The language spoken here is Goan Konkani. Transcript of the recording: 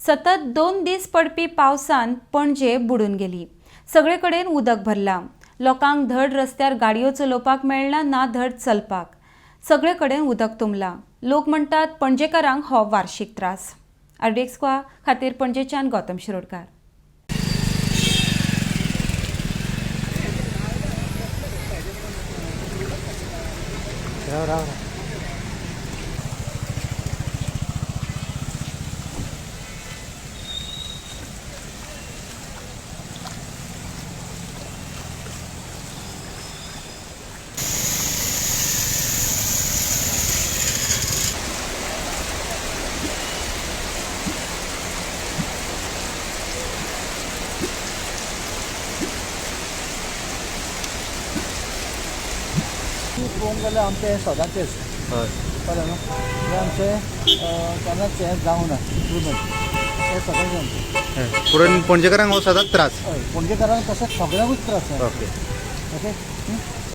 सतत 2 दीस पडपी पावसान पणजे बुडून गेली. सगळे कडेन उदक भरलां. लोकांक धड रस्त्यार गाडयो चलोवपाक मेळना ना धड चलपाक. सगळे कडेन उदक तुंबलां. लोक म्हणटात पणजेकारांक हो वार्षिक त्रास. आरडीएक्स खातीर पणजेच्यान गौतम शिरोडकार. राव राव राव. पळोवंक जाल्यार आमचें हें सदांचेंच. हय. कळ्ळें न्हू, हें आमचें केन्नाच हें जावना इम्प्रुवमेंट, हें सदांच आमचें. हय. पुरण पणजेकारांक हो सदांच त्रास. हय, पणजेकारांक तशें सगळ्यांकूच त्रास. ओके. ओके.